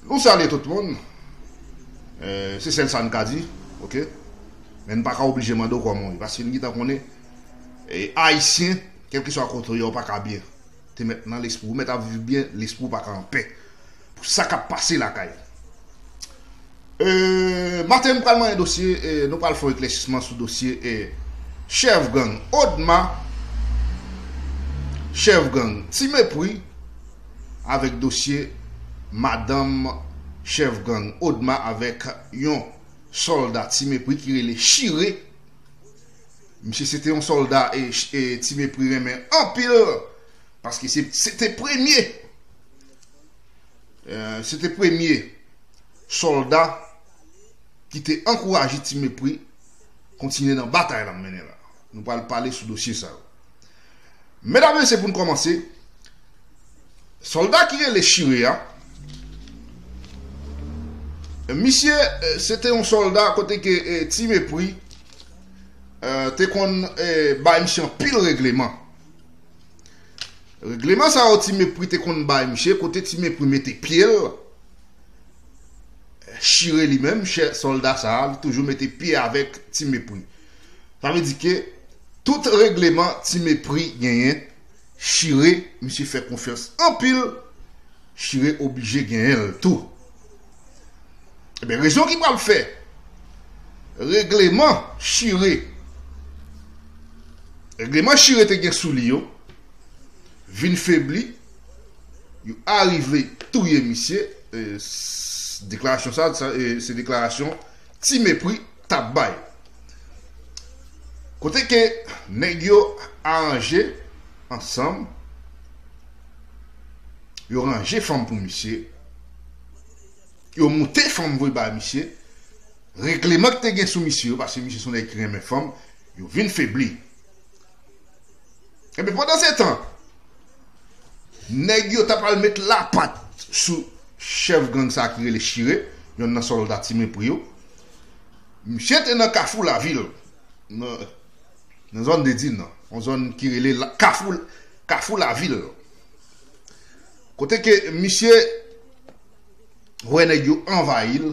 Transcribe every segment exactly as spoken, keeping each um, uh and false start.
Nou salye tout moun. Eh, se sèl sa n ka di, oke? Men n pa ka oblije mande w kòman w ye, paske n gentan konnen, eh, Ayisyen, kèlkeswa kote w ye, w pa ka byen. Te mèt nan lespri w, mèt ap viv byen, lespri w pa ka anpè pou sa k ap pase lakay. Eh, maten, nou pral manyen dosye, eh, nou pral fè yon eklèsisman sou dosye, eh, chèf gang Odma, chèf gang Ti Mepri, avèk dosye madanm chèf gang Odma avèk yon sòlda Ti Mepri ki rele Chire. Misye se te yon sòlda e, e Ti Mepri renmen anpil, paske se, se te premye, eh, se te premye sòlda ki te ankouraje Ti Mepri kontinye nan batay l ap mennen la. Nou pral pale sou dosye sa yo. Medam, mesye, pou n kòmanse, sòlda ki rele Chire a, misye, eh, se te yon sòlda kote ke, eh, Ti Mepri, eh, te konn, eh, bay misye anpil regleman. Regleman sa yo Ti Mepri te konn bay misye, kote Ti Mepri mete pye l, Chire li menm, chè, sòlda sa a, li toujou mete pye avèk Ti Mepri. Sa vle di ke tout regleman Ti Mepri genyen, Chire, misye fè konfyans anpil, Chire oblije genyen l tou. Ebyen, rezon ki pral fè regleman Chire, regleman Chire te gen sou li yo, vin febli, yo arive touye misye. E, s-, deklarasyon sa, sa, e, se deklarasyon Ti Mepri t ap bay. Kote ke nèg yo aranje ansanm, yo ranje fanm pou misye, yo moute fanm voye bay misye, regleman ki te gen sou misye yo, paske misye se yon nèg ki renmen fanm, yo vin febli. Ebyen, pandansetan, nèg yo t ap al met lapat sou chèf gang sa ki rele Chire, yonn nan sòlda Ti Mepri yo. Misye te nan Kafou Lavil, nan, nan zòn Dedin nan, yon zòn ki rele la, Kafou, Kafou Lavil. Kote ke misye wè nèg yo anvayi l,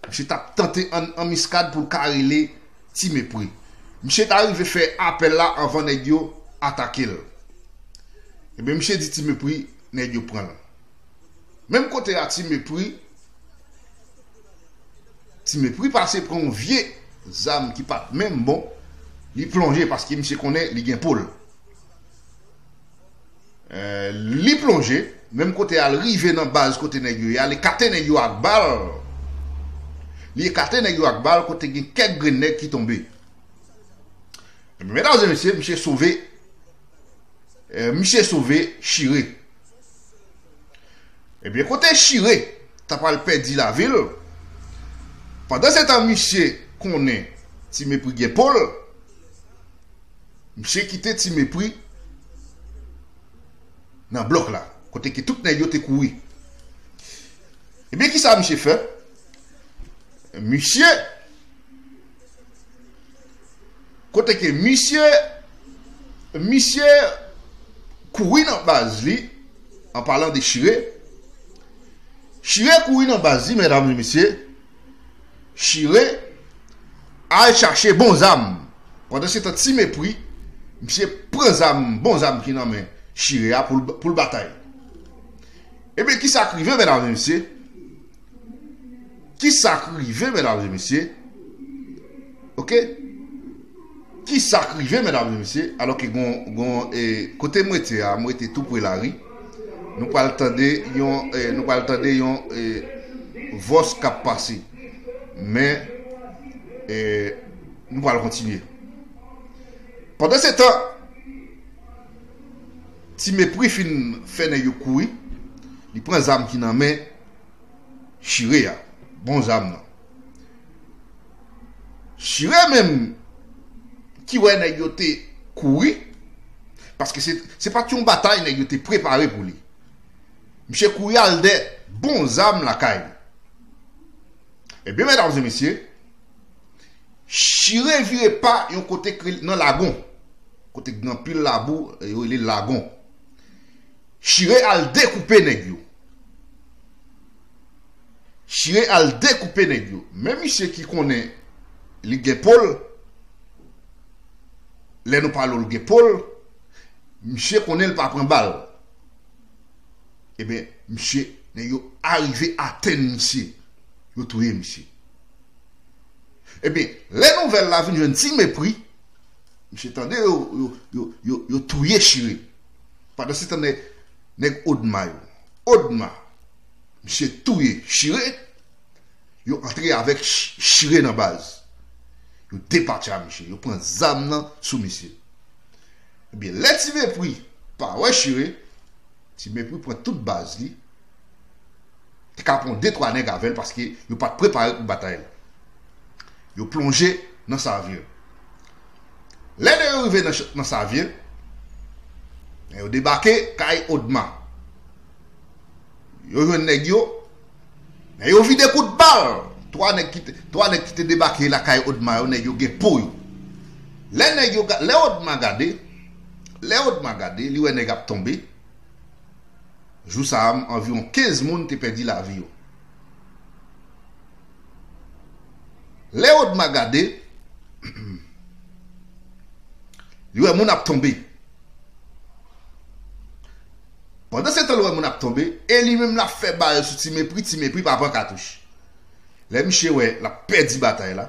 misye t ap tante an, anmiskad pou l ka rele Ti Mepri. Misye ta rive fè apèl la anvan nèg yo atake l. Ebyen, misye di Ti Mepri, nèg yo pran l. Menm kote a, Ti Mepri, Ti Mepri pase pran yon vye zam ki pa t menm bon, li plonje paske misye konnen li gen po l. Eh, li plonje, menm kote a, l rive nan baz kote nèg yo ye a, l ekate nèg yo ak bal. Li ekate nèg yo ak bal kote gen kèk grenn nèg ki tonbe. Ebyen, medam e mesye, misye sove, eh, misye sove Chire. Ebyen, kote Chire ta pral pèdi lavi l, pandansetan misye konnen Ti Mepri gen po l, misye kite Ti Mepri nan blòk la, kote ke tout nèg yo te kouri. Ebyen, kisa misye fè? Misye, kote ke misye, misye kouri nan baz li, an palan de Chire, Chire kouri nan baz li, medam e mesye, Chire al chache bon zam. Pandansetan, Ti Mepri, misye pran zam, bon zam ki nan men Chire a pou l, pou l batay. Ebyen, kisa k rive, medam e mesye? Kisa k rive, medam e mesye? Oke? Kisa k rive, medam e mesye? Alò ke gon, gon, e, kote m rete a, m rete tou pre lari. Nou pral tande yon, e, nou pral tande yon, e, vòs k ap pase. Men, e, nou pral kontinye. Pandansetan, Ti Mepri fin fè nèg yo kouri, li pran zam ki nan men Chire a, bon zam nan. Chire menm ki wè nèg yo te kouri, paske se, se pa t yon batay nèg yo te prepare pou li. Misye kouri al dè bon zam lakay li. Ebyen, medam e mesye, Chire vire pa yon kote k rele nan Lagon. Kote k gen anpil labou, yo rele Lagon. Chire al dekoupe nèg yo. Chire al dekoupe nèg yo. Men misye ki konnen li gen po l, lè nou pale w l gen po l, misye konnen l pa pran bal. Ebyen, misye, nèg yo arive atenn misye. Yo touye misye. Ebyen, lè nouvèl la vin jwenn Ti Mepri, misye tande yo, yo, yo, yo, yo touye Chire. Pandan se tan, nèg, nèg Odma yo. Odma, misye touye Chire, yo antre avèk Ch-, Chire nan baz. Yo depatcha misye, yo pran zam nan sou misye. Ebyen, lè Ti Mepri pa wè Chire, Ti Mepri pran tout baz li, te ka pran de twa nèg avè l paske yo pa t prepare pou batay la. Yo plonje nan Savyen. Lè nèg yo rive nan ch-, nan Savyen, nèg yo debake kay Odma. Yo jwenn nèg yo, men yo vide kout bal. Twa nèg ki te, twa nèg ki te debake lakay Odma yo, nèg yo gen po yo. Lè nèg yo ga-, lè Odma gade, lè Odma gade, li wè nèg ap tonbe. Jou sa a, anviwon kenz moun te pèdi lavi yo. Lè Odma gade, li wè moun ap tonbe. Pandan se tan l wè moun ap tonbe, e li menm l ap fè bal sou Ti Mepri, Ti Mepri pa pran katouch. Lè misye wè l ap pèdi batay la,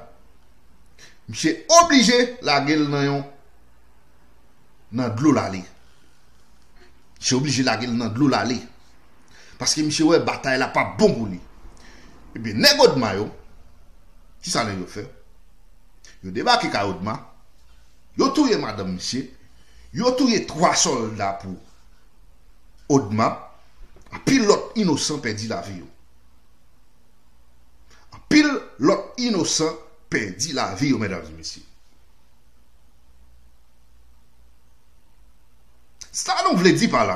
misye oblije lage l nan yon, nan dlo l ale. Misye oblije lage l nan dlo l ale. Paske misye wè batay la p ap bon pou li. Ebyen, nèg Odma yo, kisa nèg yo fè? Yo debake kay Odma, yo touye madanm misye, yo touye twa sòlda pou Odma, anpil lòt inosan pèdi lavi yo. Anpil lòt inosan pèdi lavi yo, medam e mesye. Sa nou vle di pa la?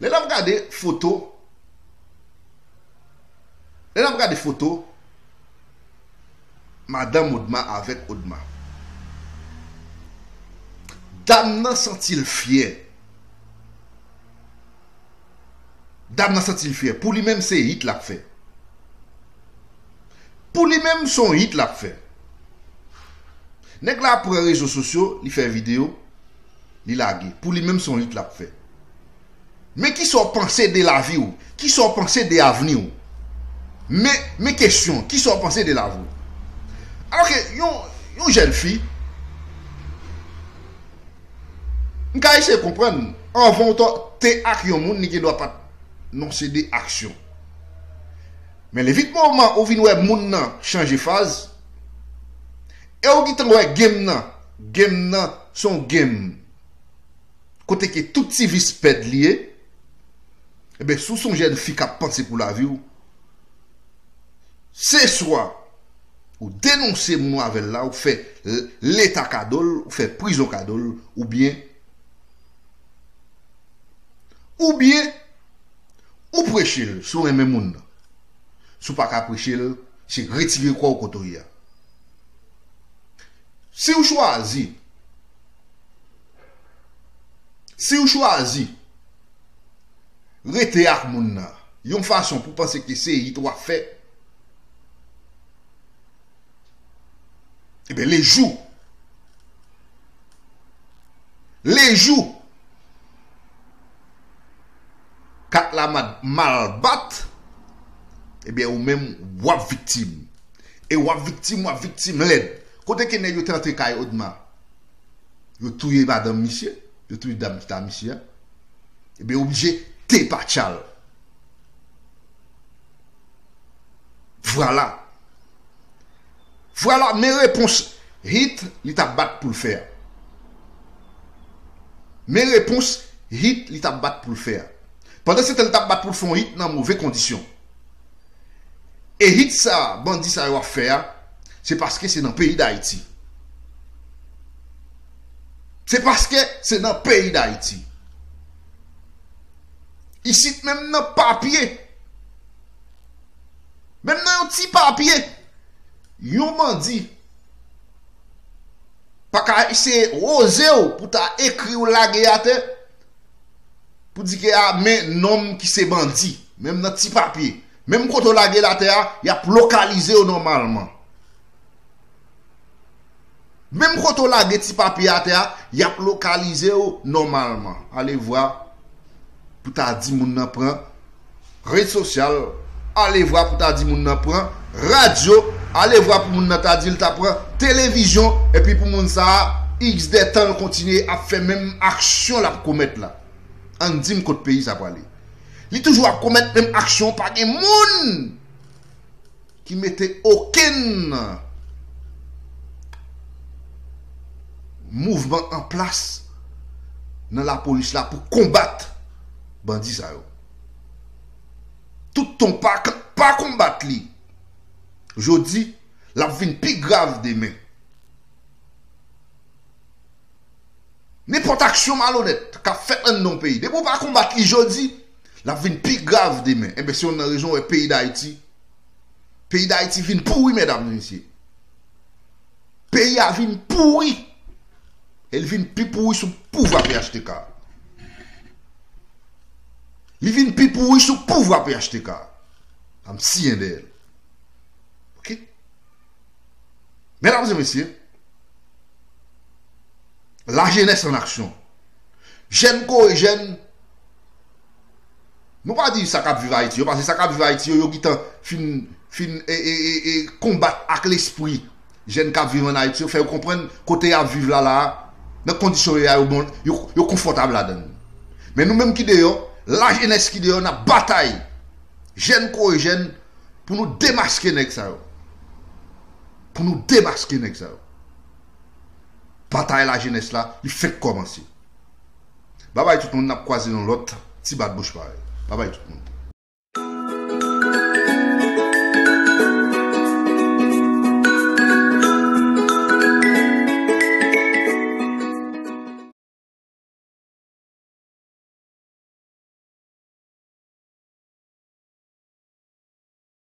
Lè n ap gade foto, lè n ap gade foto, madanm Odma avèk Odma. Dam nan santi l fyè. Dam nan santi l fyè. Pou li menm, se hit l ap fè. Pou li menm, se yon hit l ap fè. Nèg la pran rezo sosyo, li fè videyo, li lage. Pou li menm, se yon hit l ap fè. Men kisa w panse de lavi w? Kisa w panse de avni w? Men, men kesyon, kisa w panse de lavi w? Alò ke yon, yon jèn fi, m ka eseye konprann, anvan w tò-, te ak yon moun, li gen dwa pa t non se de aksyon. Men lè vit moman ou vin wè moun nan chanje faz, e ou gentan wè game nan, game nan se yon game kote ke tout ti vis pèd li ye, ebyen, si w se yon jèn fi k ap panse pou lavi w, se swa ou denonse moun ou avè l la, ou fè l-, Leta kado l, ou fè prizon kado l, oubyen, oubyen, ou preche l, si w renmen moun nan. Si w pa ka preche l, se retire kò w kote w ye a. Si w chwazi, si w chwazi rete ak moun nan, yon fason pou panse ke se hit w ap fè, ebyen, le jou, le jou kat la ma-, mal bat, ebyen, ou menm, w ap viktim. E w ap viktim, w ap viktim lèd. Kote ke nèg yo te antre kay Odma? Yo touye madanm misye, yo touye dam ta misye a. Ebyen, oblije te pa tchal. Vwala. Vwala, men repons hit li t ap bat pou l fè a. Men repons hit li t ap bat pou l fè a. Pandan se tan, li t ap bat pou l fè yon hit nan move kondisyon. E hit sa, bandi sa yo ap fè a, se paske se nan peyi Dayiti. Se paske se nan peyi Dayiti. Isit menm nan papye, menm nan yon ti papye, yon bandi pa ka eseye woze w pou ta ekri w lage atè, pou di ke a men nonm ki se bandi, menm nan ti papye, Menm kote w lage l atè a, y ap lokalize w nòmalman. Menm kote w lage ti papye atè a, y ap lokalize w nòmalman. Alevwa pou ta di moun nan pran rezo sosyal, alevwa pou ta di moun nan pran radyo, alevwa pou moun nan ta di l ta pran televizyon, epi pou moun sa a, iks de tan l kontinye ap fè menm aksyon l ap komèt la. Ann di m kot peyi sa prale. Li toujou ap komèt menm aksyon, pa gen moun ki mete okenn mouvman an plas nan lapolis la pou konbat bandi sa yo. Tout tan w pa, pa konbat li jodi, l ap vin pi grav demen. Nenpòt aksyon malonèt k ap fèt anndan yon peyi, depi w pa konbat li jodi, l ap vin pi grav demen. Enben, se youn nan rezon w wè peyi Dayiti, peyi Dayiti vin pouri, medam e mesye. Peyi a vin pouri. E l vin pi pouri sou pouvwa P H T K. Li vin pi pouri sou pouvwa P H T K. Sa m siyen dèyè l. Oke? Medam e mesye, lajenès an aksyon. Jèn kore jèn, nou pa di sa k ap viv Ayiti yo, paske sa k ap viv Ayiti yo, yo gentan fin, fin, e, e, e, e, konbat ak lespri jèn k ap viv ann Ayiti yo, fè yo konprann kote y ap viv la, la a, nan kondisyon yo ye a, yo bon, yo, yo konfòtab ladan l. Men nou menm ki deyò, lajenès ki deyò, n ap batay, jèn kore jèn, pou nou demaske nèg sa yo. Pou nou demaske nèg sa yo. Batay lajenès la, li fenk kòmanse. Babay tout moun, n ap kwaze nan lòt ti bat bouch parèy. Babay tout moun.